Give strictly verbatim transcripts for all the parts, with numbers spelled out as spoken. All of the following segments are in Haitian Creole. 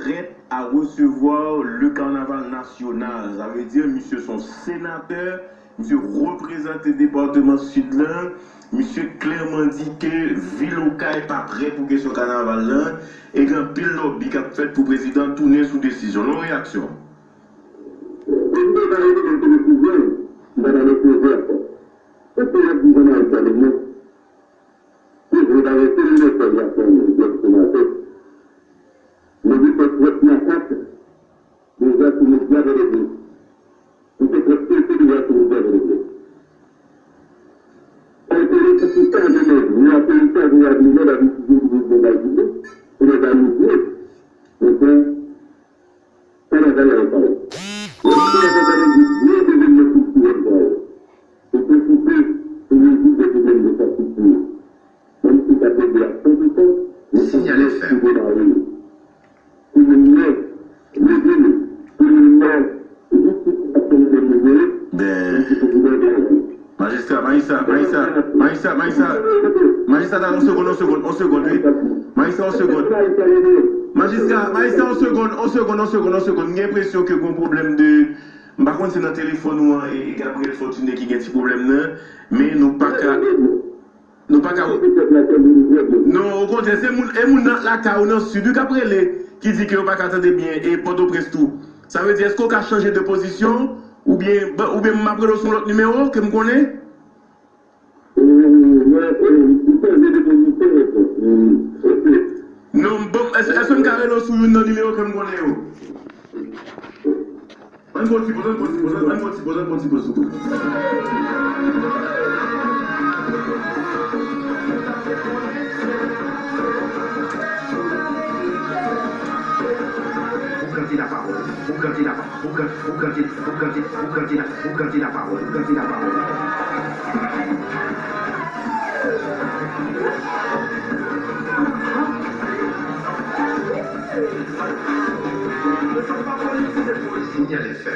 Prêt à recevoir le carnaval national. Sa vle di, misye se yon senatè, misye reprezante depatman Sid lan. Misye klèman di ke vil Okay pa prè pou kesyon kanaval lan, e gen anpil lòbi k ap fèt pou prezidan tounen sou desizyon l. Yon reyaksyon. Prezidan pa rete nan desizyon l, li pa nan desizyon l. Èske y ap di Jean-Marie Saint-Domingue? Se vre, pa gen okenn lòt fè l ap fè yon jèb senatè. Men li fè twòp makak deja sou medya Pòtoprens. Li fè twòp kilti deja sou medya Pòtoprens. Sa l te rete sou sa, demen, nou ap fè sa, nou ap li lè, l ap itilize li pou bay piblik, pou l bay piblik. Donk, Kanaval la yo pa yo. Lè misye ap òganize gwo evènman kiltirèl sa yo, se pwofite pou rezoud dè pwoblèm enfrastrikti yo. Menm si sa pèdi a san pou san, men sa pwofite pou demare yo. Pou moun nan leve yo. Pou moun nan jistis ap fè li menm leve yo. Menm si prezidan pa yo. Majistra, majistra, majistra, majistra, majistra, majistra, ta yon segonn, yon segonn, yon segonn, wi. Majistra, yon segonn. Majistra, majistra, yon segonn, yon segonn, yon segonn, yon segonn. M gen enpresyon ke gen yon pwoblèm de, m pa konn si nan telefòn ou an e, e Gabriel Fortuné ki gen ti pwoblèm nan, men nou pa ka, nou pa ka. Non, okontrè, se moun, e moun nan lakay ou nan Sid wi k ap rele, ki di ke yo pa ka tande byen, e Pòtoprens tou. Sa vle di, èske w ka chanje de pozisyon? Oubyen, oubyen m ap rele w sou yon lòt nimewo ke m konnen? Non, bon, èske, èske m ka rele w sou youn nan nimewo ke m konnen yo? Ann fè yon ti poz, ann fè yon ti poz, ann fè yon ti poz, ann fè yon ti poz, souple. Ou gade la pawòl, ou gade la pawòl. Ou gade, ou gade, ou gade, ou gade la, ou gade la pawòl, ou gade la pawòl. Signal F M.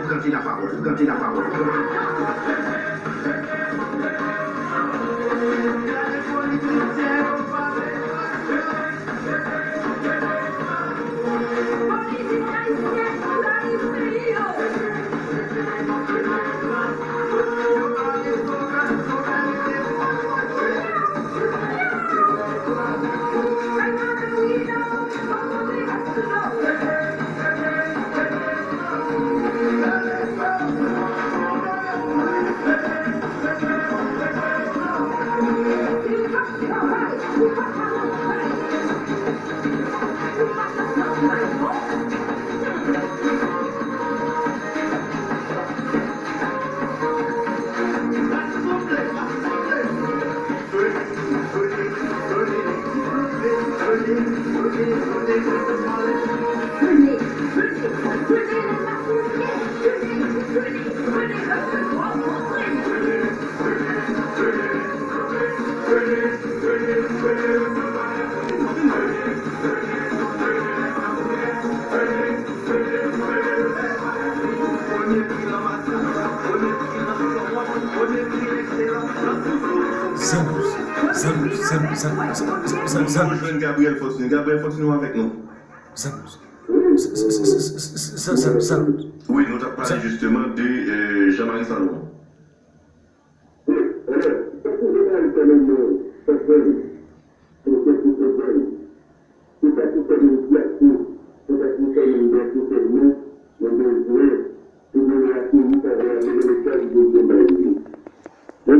Ou gade la pawòl, ou gade la pawòl. Zanmi, zanmi, zanmi, zanmi, zanmi, zanmi, zanmi. Jwenn Gabriel Fortuné. Gabriel Fortuné ou avèk nou? Zanmi, zanmi, zanmi. Wi, nou t ap pale jisteman de, euh, Jean-Marie Salomon. Se pa pou fè moun pyache, se pa pou fè moun blanchi sèlman, men bezwen pou moun la fini travay nan legliz yo byen bay li. Mwen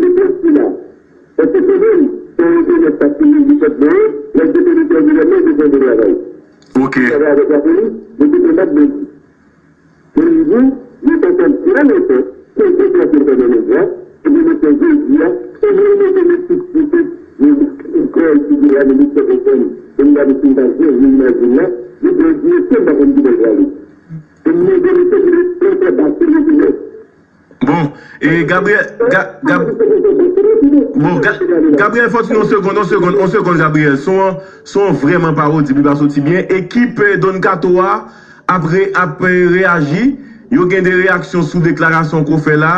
de pwès sila. Èske se menm, se yon enterenan k ap fini di chèf nan yo, lè se te de travay, yo te konn travay. Ok. Travay avèk lapolis, yo te konn ap bandi. Nan nivo, yo t antann trè lontan, ke yo te antann nan mezon, e pou yo fè jodi a, e yo mete nou tout sou tèt, yo kòl figi a, nou tout fè konprann. E m gade si m pa jwenn, nou imajin la, yo pran direksyon, m pa konn ki bò l prale. E m mande nou tout pou nou fè base nou pou nou. Bon, e Gabriel, Ga, Gab, bon, Ga, Gabriel Fortuné, yon segonn, yon segonn, yon segonn, Gabriel. Son an, son an vrèman pa odib, li pa soti byen. Ekip eh, Don Kato a ap, re, ap eh, reyaji. Yo gen de reyaksyon sou deklarasyon ke w fè la.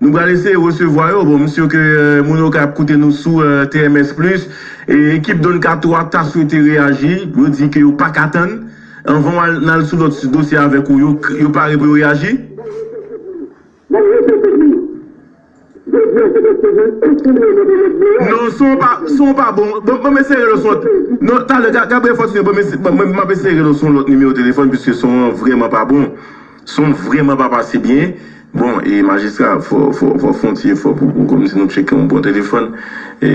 Nou pral eseye resevwa yo. Bon, m si ke eh, moun yo k ap koute nou sou eh, T M S Plus. E ekip Don Kato a ta swete reyaji. Yo di ke yo pa ka tann. Anvan w al, n al sou lòt dosye avèk ou, yo, yo pare pou yo reyaji? Mwen repete li. Jodi a, se paske gen okenn eleman de lòd moral. Non, son pa, son pa bon. Bon, bon, men sere le son. Non, talè, Ga- Gabriel Fortuné, bon, men, bon, men, m ap eseye le son lòt nimewo telefòn, piske son an vrèman pa bon. Son vrèman pa pase byen. Bon, e majistra, fò, fò, fò fè yon ti efò pou, pou kòmsi nou tcheke yon bon telefòn. E,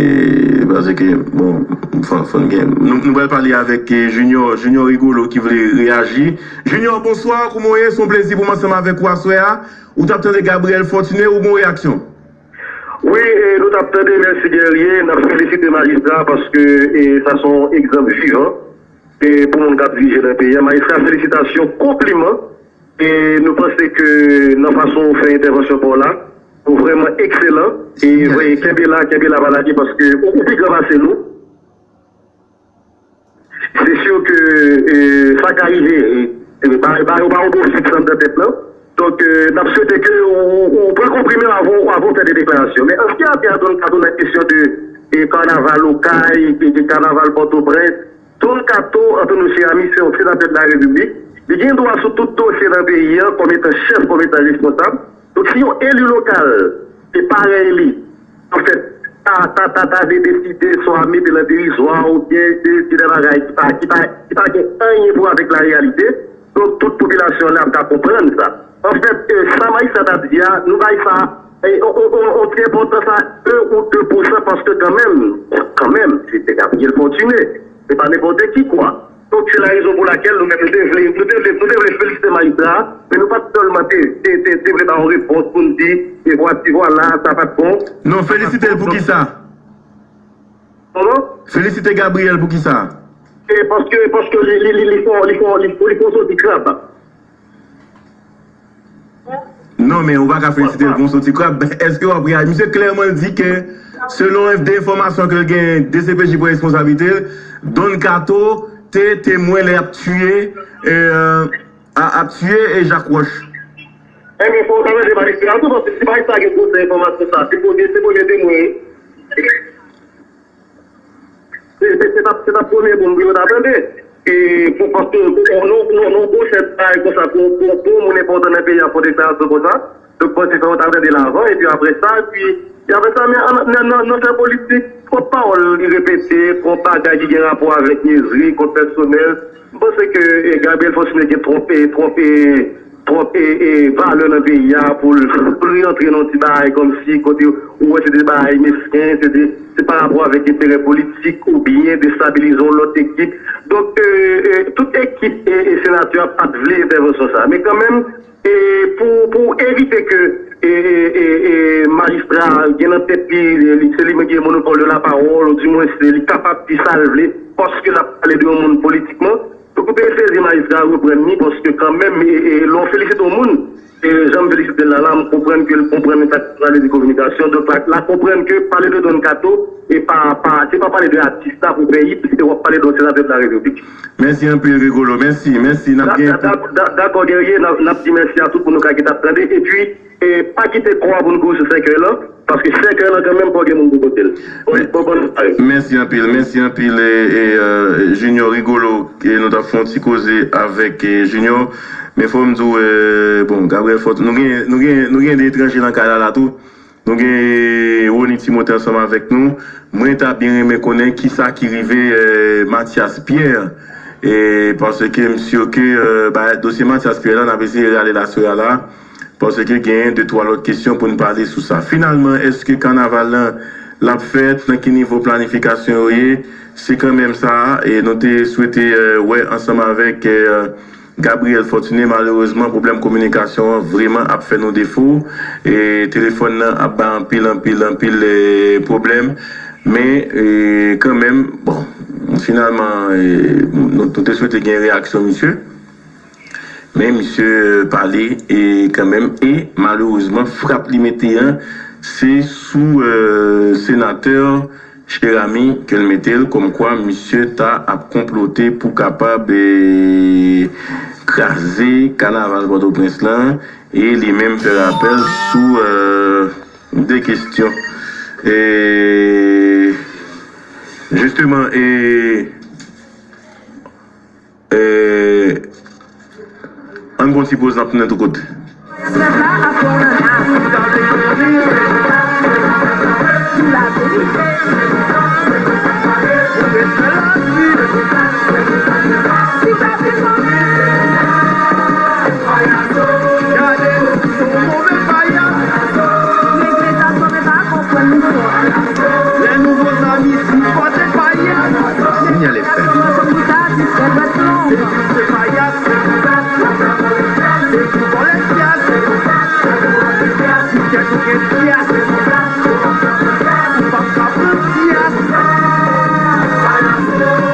paske, bon, fò, fò n gen. Nou, nou pral pale avèk eh, Junior, Junior Rigolo ki vle reyaji. Junior, bonswa, kouman w ye? Se yon plezi pou m ansanm avèk ou aswè a. Ou t ap tande Gabriel Fortuné, ou gon reyaksyon? Wi, e, nou t ap tande, mèsi Guerrier, n ap felisite majistra paske e, sa se yon egzanp vivan e, pou moun k ap dirije nan peyi a. Majistra, felisitasyon, konpliman. E nou panse ke nan fason ou fè entèvansyon pa w la, ou vrèman ekselan. E kenbe la, kenbe la, pa lage paske ou, ou pi gran pase nou. Se si ke e, sa ka rive, e, e, ba, ba yo pa yon pwofit san nan tèt lan. Donk, euh, n ap swete ke ou, ou pran konprime w avan, avan w fè de deklarasyon. Men an se ki afè a Don Kato nan kesyon de e, kanaval Okay, e, e, kanaval Pòtoprens, Don Kato, an tan nou chè ami, se yon senatè de la Repiblik. Li gen dwa sou tout dosye nan peyi a, kòm etan chèf, kòm etan responsab. Donk, si yon eli lokal, e parèy li, anfèt, ta, ta, ta, ta vle deside swa mete l an derizwa oubyen de, de, de bagay ki pa, ki pa, ki pa gen anyen pou avèk la reyalite, donk, tout popilasyon an ap ka konprann sa. Anfèt, e, sa majistra t ap di a, nou bay sa e, on, on, on, on ti enpòtans a en ou de pousan paske kanmenm, kanmenm, se te Gabriel Fortuné. Se pa nenpòt ki, kwa. Donk, se la rezon pou lakèl nou menm, nou te vle, nou te vle, nou te vle felisite majistra a, men nou pa t sèlman te, te, te, te vle ba yon repons pou n di, e vwati vwala, sa pa t bon. Non, felisite l pou ki sa? Kòman? Felisite Gabriel pou ki sa? E paske, paske li, li, li, li fè, li fè, li fè, li fè yon soti krab. Non, men ou pa ka felisite l pou yon soti krab. Èske w ap reyaji? Misye klèman di ke, selon de enfòmasyon ke l gen, D C P J pran responsablite l, Don Kato te temwen lè y ap tiye, e, a, ap tiye, e, Jacques Roche. Ebyen, fò w ta tande majistra a tou, paske si majistra gen pwoblèm enfòmasyon sa, se premye, se premye temwen, wi. Se, se, se t ap, se t ap premye moun pou yo ta tande. E, pou, paske, pou, non, non, non, gwo chèf bagay konsa, pou, pou, pou moun enpòtan nan peyi a fè deklarasyon konsa. Donk, panse fò yo ta tande l avan, epi apre sa, epi, epi apre sa, men, nan, nan, nan, nan fè politik, twòp pawòl li repete, twòp bagay ki gen rapò avèk nizri, kont pèsonèl. M panse ke, e, Gabriel Fortuné gen twòp, e, twòp, e, twòp, e, e, valè nan peyi a pou l, pou l rantre nan ti bagay kòmsi kote ou wè se de bagay mesken, se de, se pa rapò avèk enterè politik oubyen destabilize yon lòt ekip. Donk, e, e, tout ekip, e, e, senatè a pa t vle entèvansyon sa. Men kanmenm, e, pou, pou evite ke, e, e, e, e, majistra a gen nan tèt li, li, se li menm ki gen monopòl de lapawòl, oudimwen se li kapab di sa l vle, paske l ap pale de yon moun politikman. Donk, ou te sezi majistra a reprann li, paske kanmenm, e, e, lè w felisite yon moun, e, jan m felisite l la, la, m konprann ke l konprann sa k pale de kominikasyon. Donk, la, la konprann ke pale de Don Kato, e pa, pa, se pa pale de atis la pou fè hit, se w ap pale de yon senatè de la Repiblik. Mèsi anpil, Rigolo. Mèsi, mèsi. N ap gen. Da-, da-, da-, dakò, Guerrier, n ap, n ap di mèsi a tout moun nou ka ki t ap tande. Epi, e pa kite kò a pou n kouri sou sèkèy lan, paske sèkèy lan kanmenm pa gen moun pou pote l. Bon, bon, bon, mèsi anpil, mèsi anpil, e, e, e, Junior Rigolo, e nou t ap fè yon ti koze avèk, e, Junior. Men fò m di w, e, bon, Gabriel Fortuné, nou gen, nou gen, nou gen de etranje nan kay la, la tou. Nou gen Rony Timothé ansanm avèk nou. Mwen ta byen renmen konnen kisa ki rive, e, Mathias Pierre. E, paske m si ke, e, ba, dosye Mathias Pierre la, n ap eseye rale laswè a la. Paske genyen de twa lòt kesyon pou n pale sou sa. Finalman, èske kanaval lan l ap fèt? Nan ki nivo planifikasyon yo ye? Se kanmenm sa, e nou te swete, e, wè ansanm avèk, e, Gabriel Fortuné. Malerezman, pwoblèm kominikasyon an vrèman ap fè nou defo. E telefòn nan ap bay anpil, anpil, anpil, e, pwoblèm. Men, e, kanmenm, bon, finalman, e, nou, nou te swete gen reyaksyon misye. Men misye pale, e, kanmenm, e malerezman, frap li mete an, se sou, e, senatè Cheramy ke l mete l, kòmkwa misye ta ap konplote pou kapab, e, kraze kanaval Pòtoprens lan, e li menm fè rapèl sou, e, de kesyon. E, jisteman, e, E, ann pran ti poz, n ap tounen tou kote. Signal F M.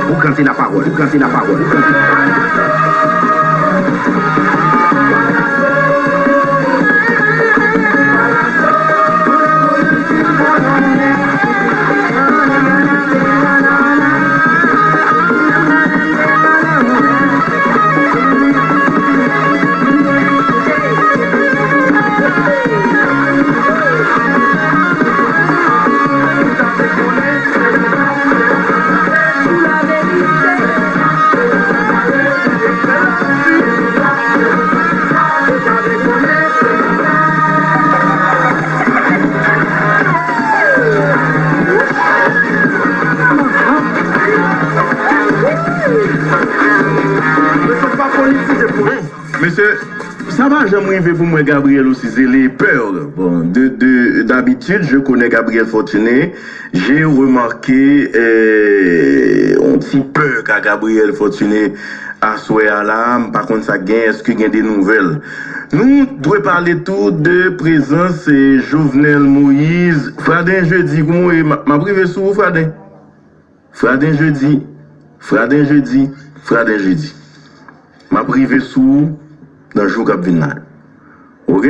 Boukan se lapawòl, Boukan se lapawòl, Boukan se lapawòl. Sa pa janm rive pou m wè Gabriel osi zele, peur. Bon, de, de, d'habitude, je connais Gabriel Fortuné. J'ai remarqué, euh, yon ti pè ka Gabriel Fortuné aswè a la. M pa konn sa k gen, èske gen de nouvèl? Nou dwe pale tou de prezans, eh, Jovenel Moïse. Fraden Jedi, kouman w ye? M ap rive sou ou, Fraden. Fraden Jedi, Fraden Jedi, Fraden Jedi. M ap rive sou ou nan jou k ap vin la yo. Oke?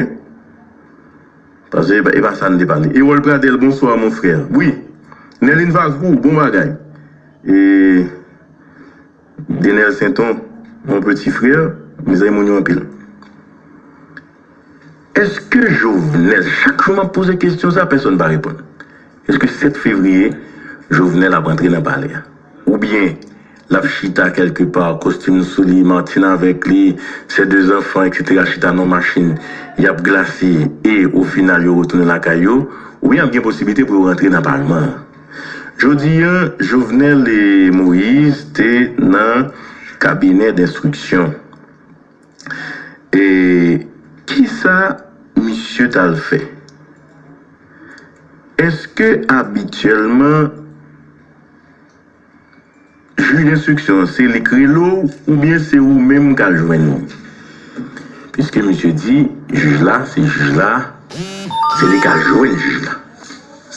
Paske e pa, e pa sa n te pale. Erol Pradel, bonsoir, mon frère. Wi. Nerline Vagrou, bon bagay. E Denel Senton, mon petit frère, mezanmi, moun yo anpil. Èske Jovenel, chak jou m ap poze kesyon sa, pèsonn pa reponn. Èske sèt fevriye, Jovenel ap antre nan palè a? Oubyen, l ap chita kèlkepa, kostim sou li, Martine avèk li, ses deux enfants, et cetera, chita nan machin, y ap glase, e o final, yo retounen lakay yo, oubyen ap gen posiblite pou yo rantre nan palman an. Jodi a, Jovenel e Moïse te nan kabinè denstriksyon. E kisa misye t al fè? Èske abityèlman, jij denstriksyon an, se li k rele w oubyen se ou menm k al jwenn li? Piske misye di, jij la, se jij la, se li k al jwenn jij la.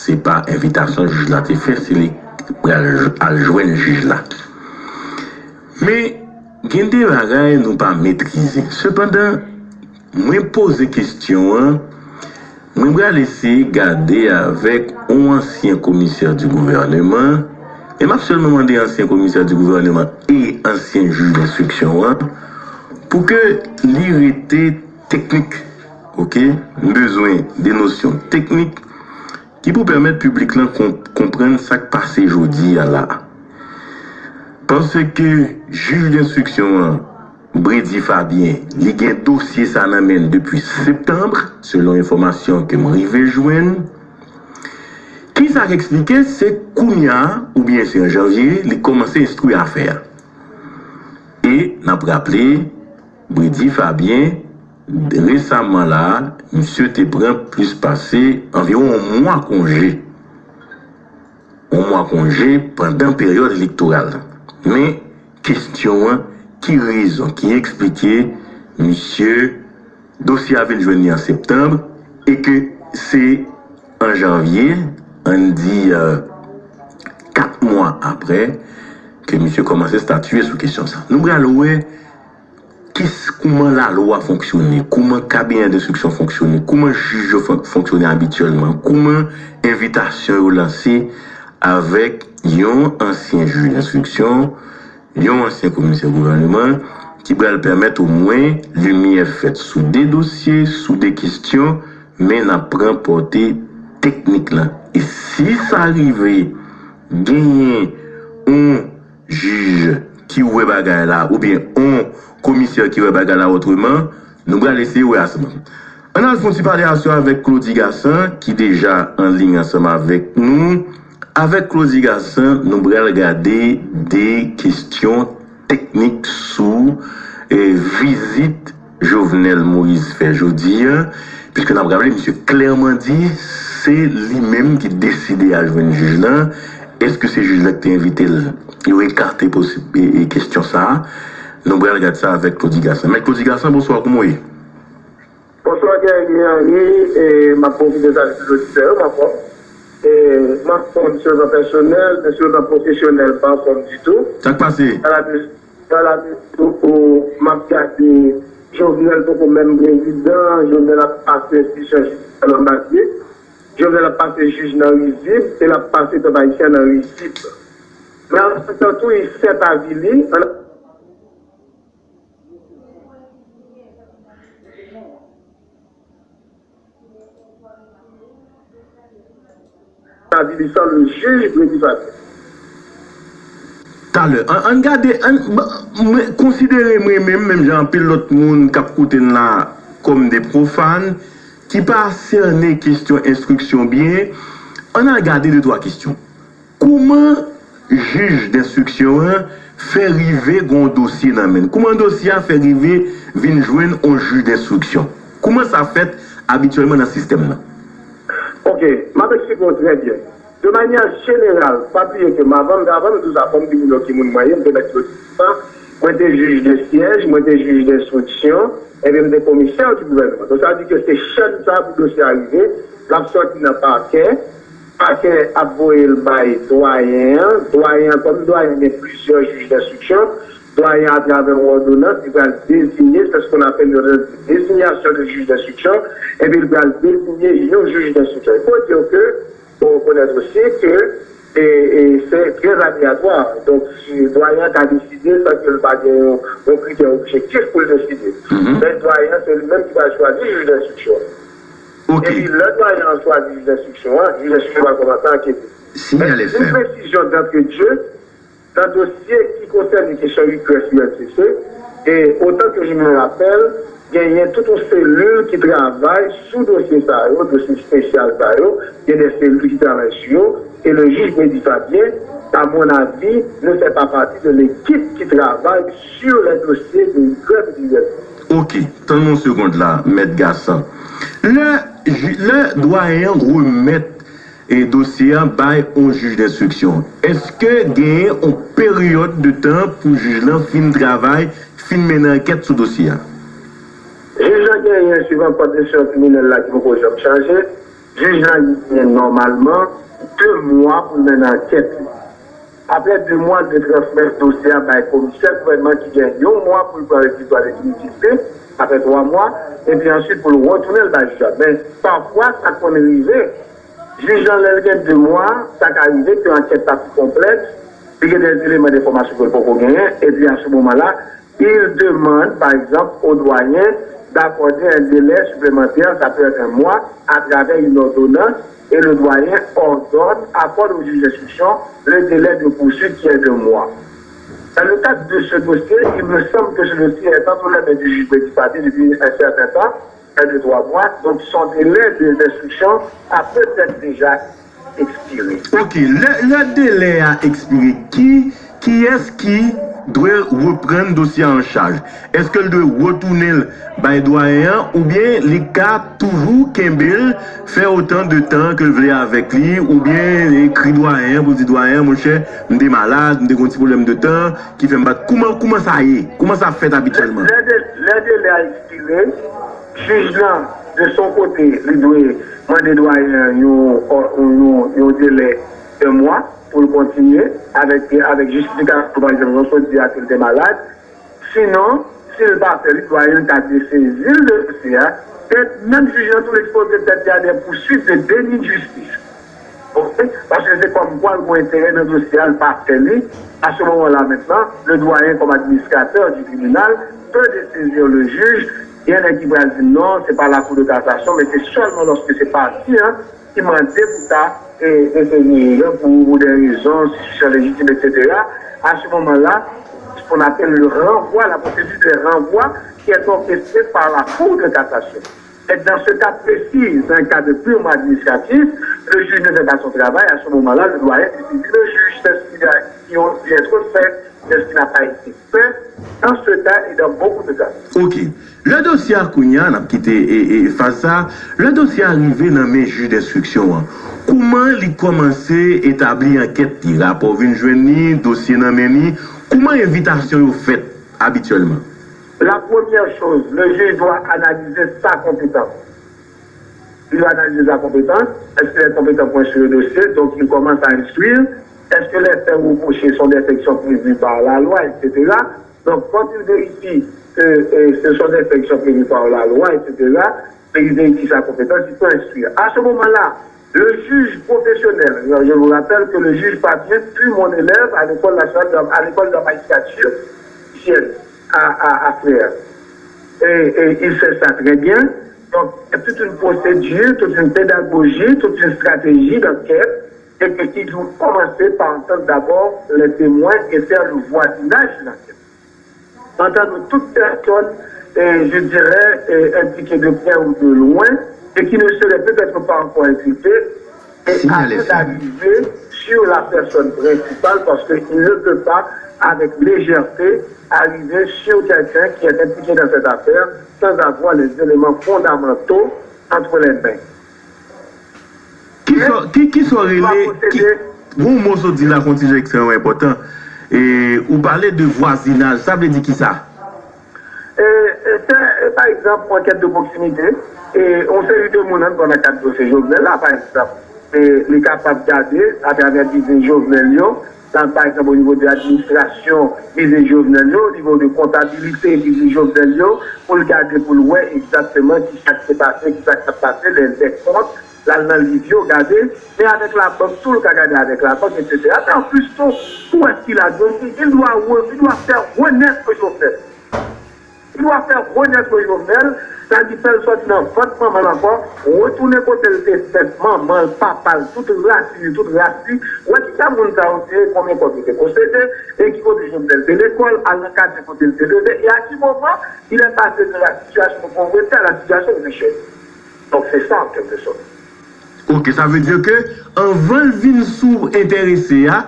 Se pa envitasyon jij la te fè, se li k pral j-, al jwenn jij la. Men, gen de bagay nou pa metrize. Sepandan, mwen poze kesyon an, mwen pral eseye gade avèk yon ansyen komisè di gouvèneman, e m ap sèlman mande ansyen komisè di gouvèneman e ansyen jij denstriksyon an, pou ke li rete teknik, oke? M bezwen de nosyon teknik ki pou pèmèt piblik lan kon-, konprann sa k pase jodi a la. Paske jij denstriksyon an, Bredy Fabien, li gen dosye sa nan men l depi septanm, selon enfòmasyon ke m rive jwenn. Kisa k eksplike, se kounye a, oubyen se an janvye, li kòmanse enstwi afè a. E n ap raple, Bredy Fabien, resaman la, misye te pran plis pase anviwon yon mwa konje. Yon mwa konje pandan peryòd elektoral. Men, kesyon an, ki rezon ki eksplike misye, dosye a vin jwenn li an septanm, e ke se an janvye, ann di, euh, kat mwa apre, ke misye kòmanse statye sou kesyon sa. Nou pral wè kis-, kouman lalwa fonksyone, kouman kabinè denstriksyon fonksyone, kouman jij yo fon-, fonksyone abityèlman, kouman envitasyon yo lanse avèk yon ansyen jij denstriksyon, yon ansyen komisè gouvèneman, ki pral pèmèt omwen limyè fèt sou de dosye, sou de kesyon, men n ap pran pòte teknik lan. E si sa rive genyen yon jij ki wè bagay la, oubyen yon komisè ki wè bagay la otreman, nou pral eseye wè ansanm. Ann al fè yon ti pale aswè avèk Claudy Gassant, ki deja an liy ansanm avèk nou. Avèk Claudy Gassant, nou pral gade de kesyon teknik sou, eh, vizit Jovenel Moïse fè jodi a, piske n ap raple, misye klèman di se li menm ki deside al jwenn jij lan. Èske se jij la ki te envite l? Yo ekate posib, e, e, kesyon sa a. Nou pral gade sa avèk Claudy Gassant. Mèt Claudy Gassant, bonswa, kouman w ye? Bonswa, Guerrier Henry, e m ap pwofite salye tout oditè yo, m anfòm. E m anfòm sou yon plan pèsonèl, men sou yon plan pwofesyonèl, m pa anfòm ditou. Sa k pase? Sa la, sa la, m ap gade Jovenel poko menm prezidan, Jovenel ap pase enstitisyon jidisya nan Matye, Jovenel ap pase jij nan rizib, e l ap pase pèp ayisyen nan rizib. Men an menm tan tou, li sèt avili, an Talè, an, ann gade, ann, mwen konsidere mwen menm, menm jan anpil lòt moun k ap koute n la, kòm de pwofàn, ki pa sène kesyon enstriksyon byen, ann al gade de twa kesyon. Kouman jij denstriksyon an fè rive gen yon dosye nan men l? Kouman dosye a fè rive vin jwenn yon jij denstriksyon? Kouman sa fèt abityèlman nan sistèm nan? Ok, m ap eksplike w trè byen. De manyè jeneral, pa bliye ke m avan m avan m di w sa, fò m di moun yo ki moun mwen ye, m te mèt yo di sa, mwen te jij de syèj, mwen te jij denstriksyon, epi m te komisè di gouvènman. Donk sa vle di ke se chèn sa pou dosye a rive, l ap sòti nan pakè, pakè ap voye l bay dwayen an, dwayen an, kòm dwayen gen plizyè jij denstriksyon, dwayen atravè yon òdonans, li pral deziye, se ce qu'on appelle une désignation de juge d'instruction, epi li pral deziye yon jij denstriksyon. Il faut dire que, faut reconnaître aussi que e, e se trè aleyatwa. Donk, si dwayen an ka deside san ke l pa gen yon, yon kritè objektif pou l deside. Men dwayen an, se li menm ki pral chwazi jij denstriksyon. Ok. Epi, lè dwayen an chwazi jij denstriksyon an, jij denstriksyon va kòmanse ankete. Signal Une F M. Précision d'entrée de jeu, nan dosye ki konsène kesyon request U L C C, e otan ke je me rappelle, genyen tout yon selil ki travay sou dosye sa yo, dosye espesyal sa yo, gen de selil ki travay sou yo, e le juge me dit Fabien, à mon avis, ne fait pas partie de l'équipe qui travaille sur les dossiers de request U L C C. Ok, tann yon segond la, mèt Gasan. Lè, lè dwayen an remèt e dosye a bay yon jij denstriksyon, èske genyen yon peryòd de tan pou jij lan fin travay, fin mennen ankèt sou dosye a? Jij lan genyen, suivan kòd enstriksyon kriminèl la ki poko janm chanje, jij lan genyen nòmalman de mwa pou l mennen ankèt li. Apre de mwa, l dwe transmèt dosye a bay komisè gouvènman ki gen yon mwa pou l pran rezilta definitif li, apre twa mwa, epi answit pou l retounen l bay jij la. Men, pafwa, sa konn rive, jij lan, lè l gen de mwa, sa ka rive ke ankèt la pi konplèks, li gen des éléments d'information ke l poko genyen, epi à ce moment-là, il demande, par exemple, au doyen d'accorder un délai supplémentaire, ça peut être un mois, à travers une ordonnance, et le doyen ordonne, accorde au juge d'instruction le délai de poursuite qui est de mois. Dans le cadre de ce dossier, il me semble que ce dossier est entre les mains du juge Brady Fabien depuis un certain temps, près de trois mois, donc son délai de- d'instruction a peut-être déjà expiré. Ok, lè, lè delè a ekspire, ki, kiyès ki dwe reprann dosye a an chaj? Èske l dwe retounen l bay dwayen an, oubyen li ka toujou kenbe l, fè otan de tan ke l vle avèk li, oubyen ekri dwayen an pou l di, dwayen an, monchè, m te malad, m te gen yon ti pwoblèm de tan ki fè m pa t. Kouman, kouman sa ye? Kouman sa fèt abityèlman? Lè de- lè delè a ekspire, jij lan, de son kote, li dwe mande dwayen an yon, yon, yon delè de mwa pou l kontinye avèk, avèk jistifikasyon, pa egzanp, jan w sot di a, ke l te malad. Sinon, si l pa fè li, dwayen an ka desezi l de dosye a, e menm jij lan tou l ekspoze tèt li a des poursuites de déni de justice. Ok? Paske se kòmkwa l gen enterè nan dosye a, l pa fè li. À ce moment-là, maintenant, le doyen, comme administrateur du tribunal, peut dessaisir le juge. Gen nèg ki pral di non, se pa la Cour de cassation, men se sèlman lòske se pati an ki mande pou ta e, dessaisir juge lan pou, pour des raisons, si c'est légitime, et cetera. À ce moment-là, ce qu'on appelle le renvoi, la procédure de renvoi qui est orchestrée par la Cour de cassation. Et dans ce cas précis, dans un cas de purement administratif, le juge ne fait pas son travail. À ce moment-là, le doyen saisit le juge, c'est ce qui a- qui ont dû être faits, c'est ce qui n'a pas été fait dans ce cas et dans beaucoup de cas. Ok. Lè dosye a kounye a, n ap kite e, e, faz sa, lè dosye a rive nan men jij denstriksyon an, kouman li kòmanse etabli ankèt li? Rapò vin jwenn li, dosye nan men li, kouman envitasyon yo fèt abityèlman? La première chose, le juge doit analyser sa compétence. Il doit analyser sa compétence. Est-ce qu'il est compétent pour instruire le dossier? Donc, il commence à instruire. Est-ce que les faits reprochés sont des faits qui sont prévus par la loi, et cetera? Donc, quand il vérifie que euh, ce sont des faits qui sont prévus par la loi, et cetera, mais il vérifie sa compétence, il peut instruire. À ce moment-là, le juge professionnel, je vous rappelle que le juge Fabien fut mon élève à l'école nationale, de- à l'école de la magistrature ici à, à, à Frères. Et, et il fait ça très bien. Donc, il y a toute une procédure, toute une pédagogie, toute une stratégie d'enquête, et que il faut commencer par entendre d'abord les témoins et faire le voisinage de l'enquête. Entendre toute personne, euh, je dirais, euh, impliquée de près ou de loin, et qui ne serait peut-être pas encore inculpée, et Signal afin F M. d'arriver sur la personne principale parce qu'il ne peut pas, avec légèreté, arriver sur quelqu'un qui est impliqué dans cette affaire sans avoir les éléments fondamentaux entre les mains. Kisa ki, kisa w rele ki, gon mo sot di la, kontijan ekstrèmman enpòtan. E, ou pale de vwazinaj, sa vle di kisa? E, e, fè, e, pa egzanp, yon ankèt de pwoksimite, e, yon seri de moun nan, nan kad dosye Jovenel la, pa egzanp, e, li kapab gade, atravè biznis Jovenel yo, nan, pa egzanp, o nivo de administrasyon biznis Jovenel yo, o nivo de kontabilite biznis Jovenel yo, pou l gade, pou l wè egzakteman kisa k te pase, kisa k t ap pase, lè, lè kont, l al nan liv yo, gade, men avèk labank tou, l ka gade avèk labank, etsetera. Men anplis tou, pou wè si la, il doit, il doit faire renaître Jovenel. Li dwa fè renèt Jovenel, sa di fè l sòti nan vant manman l ankò, retounen kote l te fèt, manman l, papa l, tout rasin li, tout ras li. Wè kisa moun sa yo te ye, konbyen kòb yo te posede, e ki kote Jovenel te lekòl, al nan katye kote l te leve, e a ki moman il est passé de la situation de pauvreté à la situation de richesse. Donc c'est ça en quelque sorte. Ok, sa vle di ke anvan l vin sou enterese a,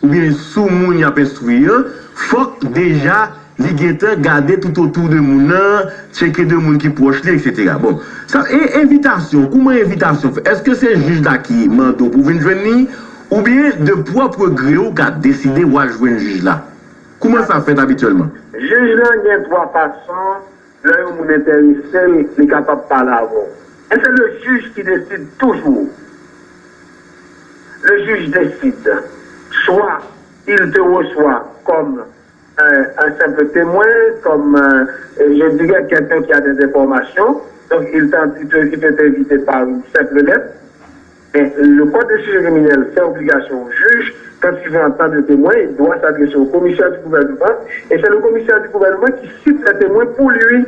oubyen sou moun y ap enstwi an, fòk deja li gentan gade toutotou de moun nan, tcheke de moun ki pwòch li, etsetera. Bon, sa, e envitasyon, kouman envitasyon fèt? Èske se jij la ki mande w pou vin jwenn li, oubyen de pwòp gre w ka deside w al jwenn jij la? Kouman sa fèt abityèlman? Jij lan gen twa fason. Lè yon moun enterese l, li kapab pale avè w. Et c'est le juge qui décide toujours. Le juge décide. Soit il te reçoit comme un, un simple témoin, comme, euh, je dirais, quelqu'un qui a des informations. Donc, il, il peut t'inviter par une simple lettre. Mais le code de procédure criminelle fait obligation au juge, quand il veut entendre le témoin, il doit s'adresser au commissaire du gouvernement, et c'est le commissaire du gouvernement qui cite le témoin pour lui.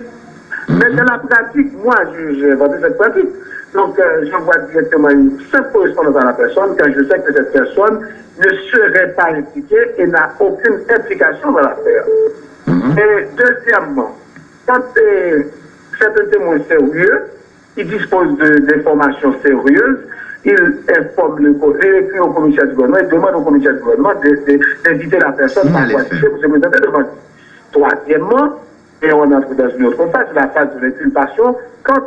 Mais dans la pratique, moi, je, j'ai inventé cette pratique. Donc, euh, j'envoie directement une simple correspondance à la personne quand je sais que cette personne ne serait pas impliquée et n'a aucune implication dans l'affaire. Et deuxièmement, quand euh, c'est un témoin sérieux, il dispose de, d'informations sérieuses, il informe le, il écrit au commissaire du gouvernement, il demande au commissaire du gouvernement de, de, d'inviter la personne par voie d'ici pour se présenter devant lui. Troisièmement, et on entre dans une autre phase, la phase de l'inculpation, quand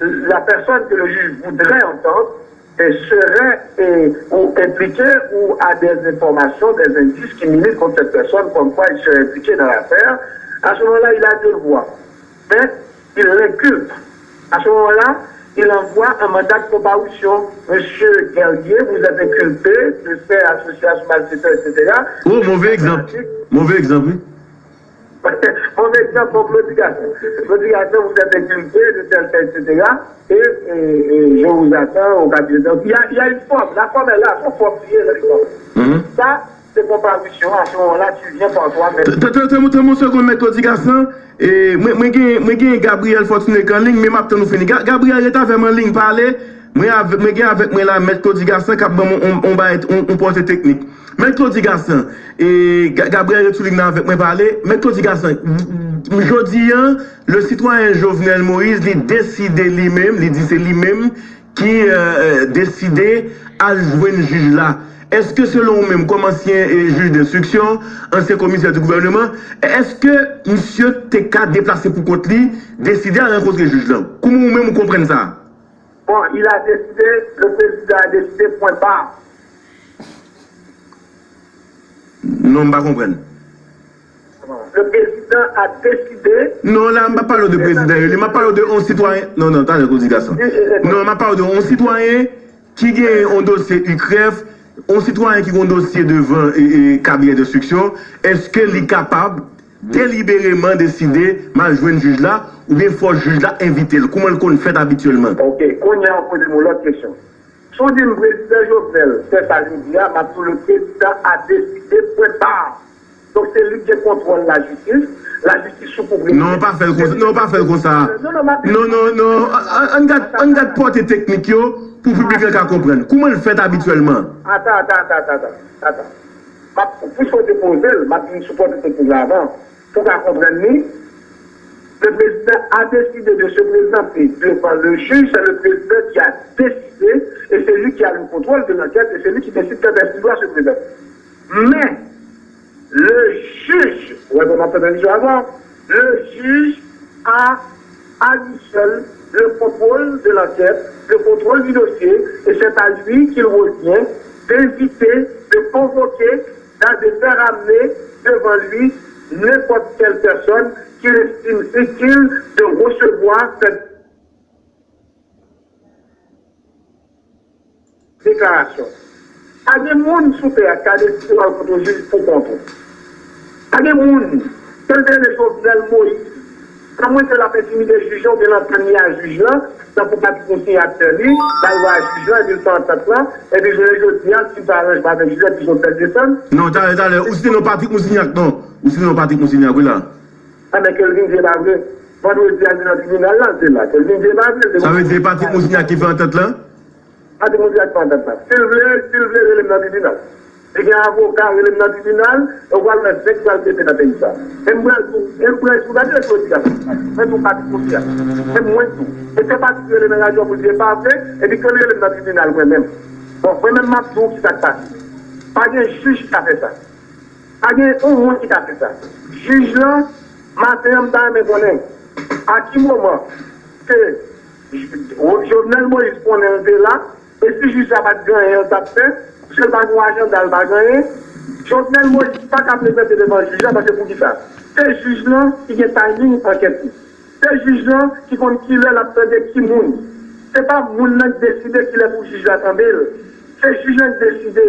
la personne que le juge voudrait entendre serait ou impliqué ou a des informations, des indices qui militent contre cette personne, comme quoi il serait impliqué dans l'affaire, à ce moment-là, il a deux voies. Mais il l'inculpe. À ce moment-là, il envoie un mandat de comparution. Monsieur Guerrier, vous êtes inculpé de faire association malfaiteurs, et cetera. Oh, mauvais exemple. Mauvais exemple, oui. Mauvais exemple, bon, Claudy Gaston. Claudy Gaston, vous êtes inculpé de tel fait, et cetera. Et, et, et je vous attends au cabinet. Donc, il y a, il y a une forme. La forme est là, son forme, il est là. Ça, c'est comparution. À ce moment-là, tu viens par toi-même. Tann yon segonn, Mèt Claudy Gaston. E, mwen, mwen gen, mwen gen Gabriel Fortuné k an liy, men m ap tann ou fini. Gabriel, ret avè m an liy, pale. Mwen, mwen gen avèk mwen la Mèt Claudy Gaston k ap ban mwen yon, yon bagay, yon, yon pòte teknik. Mèt Claudy Gaston, e, Gabriel ret sou liy nan avèk mwen pale. Mèt Claudy Gaston, jodi a, le citoyen Jovenel Moïse, li deside li menm, li di se li menm ki deside al jwenn jij la. Èske selon ou menm, kòm ansyen jij denstriksyon, ansyen komisè di gouvèneman, èske misye te ka deplase pou kont li, deside al rankontre jij lan? Kouman ou menm ou konprann sa? Bon, il a décidé, le président a décidé, point barre. Non, m pa konprann. Le président a décidé. Non, la, m pa pale w de prezidan Eli, m ap pale w de yon sitwayen. Non, non, talè, Claudy Gaston. Non, m ap pale w de yon sitwayen ki gen yon dosye UCREF, yon sitwayen ki gen yon dosye devan e, e, kabinè denstriksyon, èske li kapab delibereman deside m al jwenn jij la, oubyen fò jij la envite l? Kouman l konn fèt abityèlman? Ok, kounye a w poze m yon lòt kesyon. Si w di m prezidan Jovenel fè sa jodi a, m ap di w le président a décidé, point barre. Donk se li ki gen kontwòl lajistis, lajistis sou pouvwa. Non, pa fè l konsa. Non, pa fè l konsa. Non, non, non, ann gad, ann gad pòte teknik yo pou piblik la ka konprann. Kouman l fèt abityèlman? Ata, ata, ata, ata, ata. M ap, piske w te poze l, m ap vin sou pòte teknik la avan, pou w ka konprann li. Le président a décidé de se présenter devant le juge, c'est le président qui a décidé et c'est lui qui a le contrôle de l'enquête et c'est lui qui décide quand est-ce qu'il doit se présenter. Mais le juge, ouais, bon, maintenant, je vais avoir, le juge a à lui seul le contrôle de l'enquête, le contrôle du dossier, et c'est à lui qu'il revient d'inviter, de convoquer, de faire amener devant lui n'importe quelle personne qu'il estime utile de recevoir cette déclaration. Pa gen moun sou tè a ki ka deside w al kot yon jij pou kont ou. Pa gen moun, ke l te rele Jovenel Moïse, nan mwen ke l ap entimide jij lan oubyen l antann li a jij lan, tankou Patrick Moussignac fè li, l al wè jij lan, epi l fè antant lan, epi jounen jodi a, si l pa aranjman avèk jij lan, epi Jovenel desann. Non, talè, talè, ou site non Patrick Moussignac, non. Ou site non Patrick Moussignac, wi la. Enben, ke l vin di e pa vre. Vandredi a, l te nan tribinal la, l te la. Ke l vin di e pa vre. Sa vle di Patrick Moussignac ki fè antant lan? Patrick Moussignac fè antant lan. Si l vle, si l vle, rele m nan tribinal. Li gen avoka, rele m nan tribinal, e w pral wè zen k pral pete nan peyi sa. E m pral di w, e m pral di w, gade lè jodi a, mwen di w Patrick Moussignac. E mwen di w. E se Patrick rele nan radyo pou l di e pa vre, epi ke l rele m nan tribinal mwen menm. Bon, mwen menm m ap di w kisa k pase. Pa gen jij ki ka fè sa. Pa gen yon moun ki ka fè sa. Jij lan, maten an, m ta renmen konnen a ki moman ke Jovenel Moïse konnen l te la, e si jij la pa t gen anyen l t ap fè, paske l pa gen ajanda, l pa gen anyen, Jovenel Moïse pa ka prezante devan jij la, paske poukisa? Se jij lan ki gen timing ankèt li. Se jij lan ki konn kilè l ap tande ki moun. Se pa moun nan k deside kilè pou jij la tande l. Se jij lan k deside.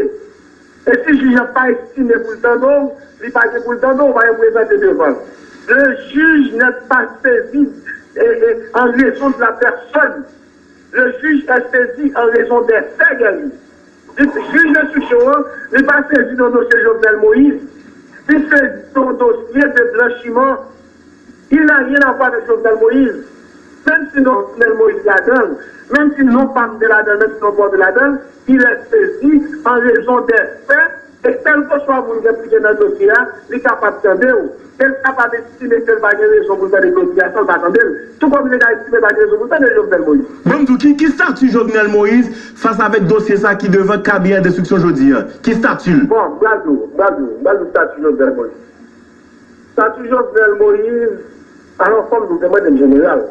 E si jij lan pa estime pou l tande w, li pa gen pou l tande w, ou pa gen prezante devan l. Le juge n'est pas saisi et, et en raison de la personne. Le juge est saisi en raison des faits, Guerrier. Li, jij lenstriksyon an, li pa sezi nan dosye Jovenel Moïse. Li sezi nan dosye de blanchiman. Il n'a rien à voir avec Jovenel Moïse. Menm si non Jovenel Moïse ladan l, menm si non pa m te ladan l, menm si non pa w te ladan l, il est saisi en raison des faits, e kèlkeswa moun k enplike nan dosye a, li kapab tande w. E l kapab estime ke l pa gen rezon pou l tande dosye a san l pa tande l. Tou kòm li ka estime l pa gen rezon pou l tande Jovenel Moïse. Ban m di w, ki, ki stati Jovenel Moïse fas avèk dosye sa ki devan kabinet enstriksyon jodi a? Ki stati l? Bon, m pral di w, m pral di w, m pral di w stati Jovenel Moïse. Stati Jovenel Moïse, alò, fò m di w, te mande m jeneral.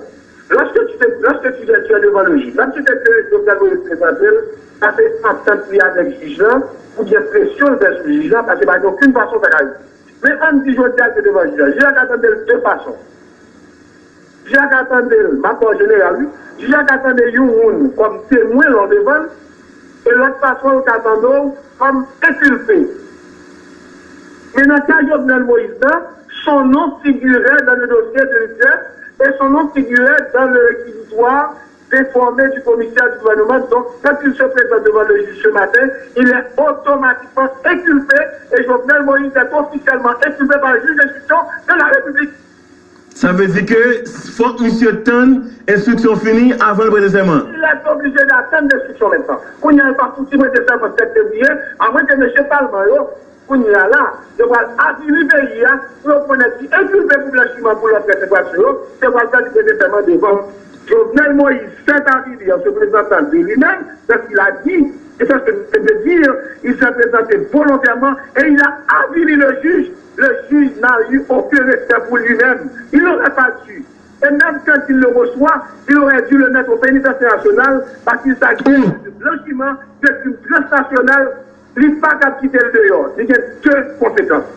Lorsque tu te, lorsque tu es, tu es devant le juge, même si c'est que Jovenel Moïse prezante l, sa se antant li avèk jij lan, oubyen presyon l fè sou jij lan, paske pa gen okenn fason sa ka rive. Men ann di jodi a l te devan jij la. Jij la ka tande l de fason. Jij la ka tande l, m ap ba w jeneral, wi. Jij la ka tande yon moun kòm temwen lè w devan l, e lòt fason l ka tande w kòm enkilpe. Men nan ka Jovenel Moïse nan, son nom figurait dans le dossier de l'U D F et son nom figurait dans le réquisitoire d'informer du commissaire du gouvernement. Donc, quand il se présente devant le juge ce matin, il est automatiquement inculpé et Jovenel Moïse est officiellement inculpé par le juge d'instruction de la République. Sa vle di ke fòk misye tann enstriksyon fini avan l prete sèman. Il est obligé d'attendre l'instruction maintenant. Kounye a, l pa fouti prete sèman sèt fevriye, amwen ke mesye palman yo, kounye a la, yo pral avili peyi a, pou yo konnen ki enkilpe pou blanchiman pou lòt lèt enfraksyon yo, se pral fè li prete sèman devan Jovenel Moïse, sèt avili, en se présentant de lui-même, c'est ce qu'il a dit, et c'est ce que je viens de dire, il s'est présenté volontairement et il a avili le juge. Le juge n'a eu aucun respect pour lui-même. Il n'aurait pas dû. Et même quand il le reçoit, il aurait dû le mettre au pénitencier national parce qu'il s'agit de blanchiment, de crime transnational. Li pa kab kite l deyò. Li gen de konsekans.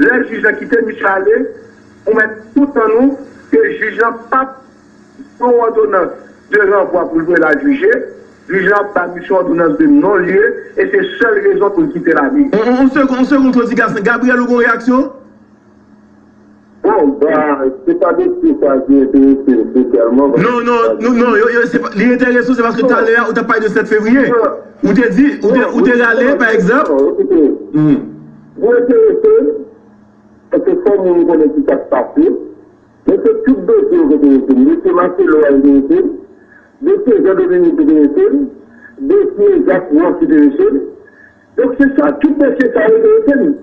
Lè jij lan kite misye ale, ou mèt tout tan nou ke jij lan p ap pran yon òdonans de ranvwa pou l voye l al jije. Jij lan ap ba misye yon òdonans de non-lieu e se sèl rezon pou l kite lari. On, on, on segonn, on segonn, Claudy Gaston. Gabriel, ou gen yon reyaksyon? Bon, ba, se pa dosye sa ki enterese m espesyalman. Non, non, non, non, yo, yo, se pa, li enterese w, se paske talè a, ou t ap pale de sèt fevriye. Ou te di, ou te, ou te rale, pa egzanp. Non, ekoute, li enterese m, paske fò moun konnen ki sa k pase. Men se tout dosye yo ki enterese m. Dosye Marcelo a enterese m. Dosye Jean Dominique enterese m. Dosye Jacques Roche enterese m. Donk, se sa, tout mesye sa yo enterese m.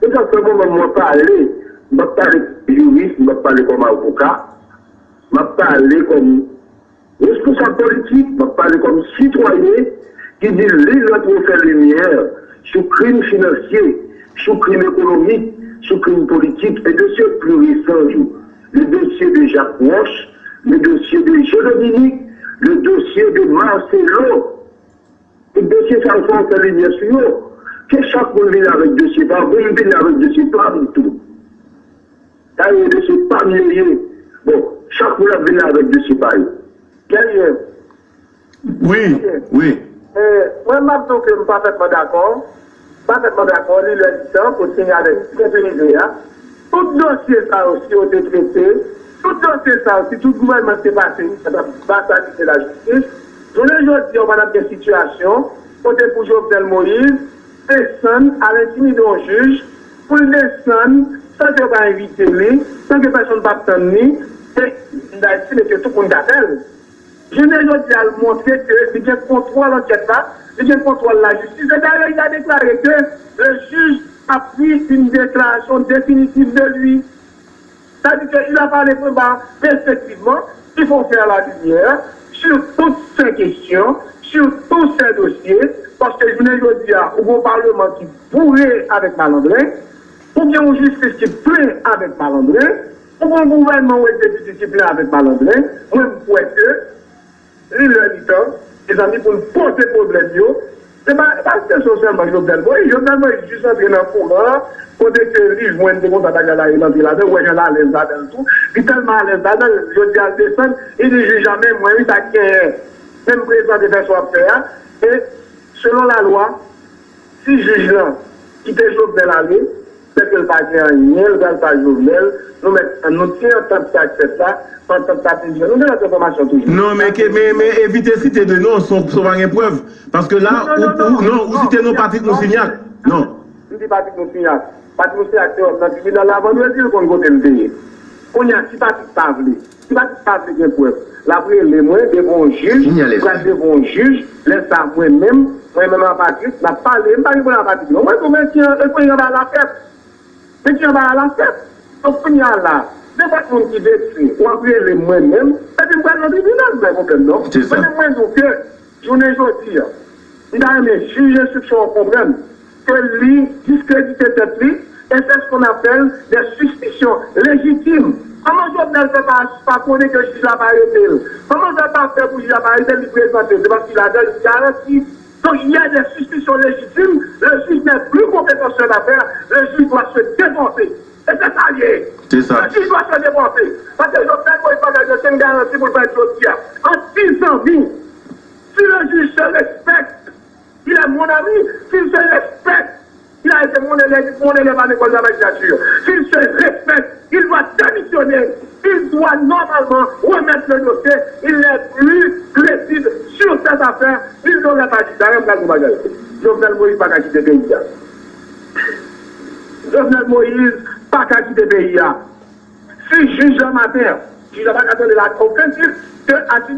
E sa fè mwen menm mwen pale. M ap pale kòm jiris, m ap pale kòm avoka, m ap pale kòm responsab politik, m ap pale kòm sitwayen ki di li lè pou fè limyè sou krim finansye, sou krim ekonomik, sou krim politik, e dosye pli resan yo, le dosye de Jacques Roche, le dosye de Jean Dominique, le dosye de Marcelo. Tout dosye sa yo fò w fè limyè sou yo. Ke chak moun vin avèk dosye pa yo, mwen m vin avèk dosye pa m tou. Sa yo dosye pa m yo ye. Bon, chak moun ap vin avèk dosye pa yo. Dènye. Wi, wi. Mwen m ap di w ke m patètman dakò. Patètman dakò, li lè li tan pou n fini avèk kontinite a. Tout dosye sa yo, si yo te trete, tout dosye sa yo, si tout gouvènman te pase, sa t ap vasalite lajistis. Jounen jodi a, w pa t ap gen sitiyasyon kote pou Jovenel Moïse desann al entimide yon jij, pou l desann san ke yo pa envite li, san ke pèsonn pa t tann li, e m ta estime ke tout moun ta fè l. Jounen jodi a, l montre ke li gen kontwòl ankèt la, li gen kontwòl lajistis. E dayè, il a déclaré que le juge a pris une déclaration définitive de lui. C'est-à-dire qu'il a parlé pour moi, effectivement, il faut faire la lumière sur toutes ces questions, sur tous ces dossiers, paske jounen jodi a, ou gen yon palman ki boure avèk malandren, ou gen yon jistis ki plen avèk malandren, ou gen yon gouvènman ou egzekitif ki plen avèk malandren, mwen m kwè ke li lè li tan, mezanmi, pou n poze pwoblèm yo. Se pa, se pa kesyon sèlman Jovenel Moïse. Jovenel Moïse jis antre nan kouran an, kote ke li jwenn, se konsa bagay la ye, l antre ladan l, ou wè jan l alèz ladan l tou. Li tèlman alèz ladan l, jodi a l desann, li di jij la, men mwen wi, sa k genyen. Men m prezante, fè sa w ap fè a. E selon lalwa, si jij lan kite Jovenel ale, sèke l pa gen anyen, l pral pa Jovenel, nou mèt, nou ti antant sa k fèt la, antant sa te dure. Nou gen lòt enfòmasyon toujou. Non, men ke, men, men evite site de non, san, san w pa gen prèv. Paske la, non, non, ou, non, ou, non, non, ou site non, non, Patrick Moussignac. Non. M di Patrick Moussignac. Patrick Moussignac te wè m nan tribinal la vandredi, l konn kote m te ye. Kounye a, si Patrick pa vle, si Patrick pa vle gen prèv, l ap rele mwen devan yon jij, m pral devan yon jij, lè sa a mwen menm, mwen menm ak Patrick, n ap pale, m pa gen pwoblèm ak Patrick non. Mwen tou, men ti an, e kounye a ba la fèt. Men ti an ba la fèt. Donk kounye a la, nenpòt moun ki detwi, w ap rele mwen menm, epi m pral nan tribinal, m pa gen pwoblèm non. Mwen menm mwen di w ke jounen jodi a, m ta renmen jij enstriksyon an konprann ke li diskredite tèt li, e se ce qu'on appelle des suspicions légitimes. Kòman Jovenel fè pa, pa konnen ke jij la pa rele l? Kòman l fè pa fè pou jij la pa rele l, li prezante l? Se paske ladan l, li garanti. Donc, il y a des suspicions légitimes, le juge n'est plus compétent sur l'affaire, le juge doit se défoncer. E se sa l ye. Se sa. Le juge doit se défoncer. Paske Jovenel Moïse pa gen okenn garanti pou l fè jodi a. An ti zanmi, si le juge se respecte, il est mon ami, s'il se respecte, il a été mon élève, mon élève à l'école de la magistrature. S'il se respecte, il doit démissionner. Il doit normalement remettre le dossier. Il n'est plus crédible sur cette affaire. Il n'aurait pas dit ça. Jovenel Moïse pa ka kite peyi a. Jovenel Moïse pa ka kite peyi a. Si jij la maten, jij la pa ka tande la okenn tit ke atik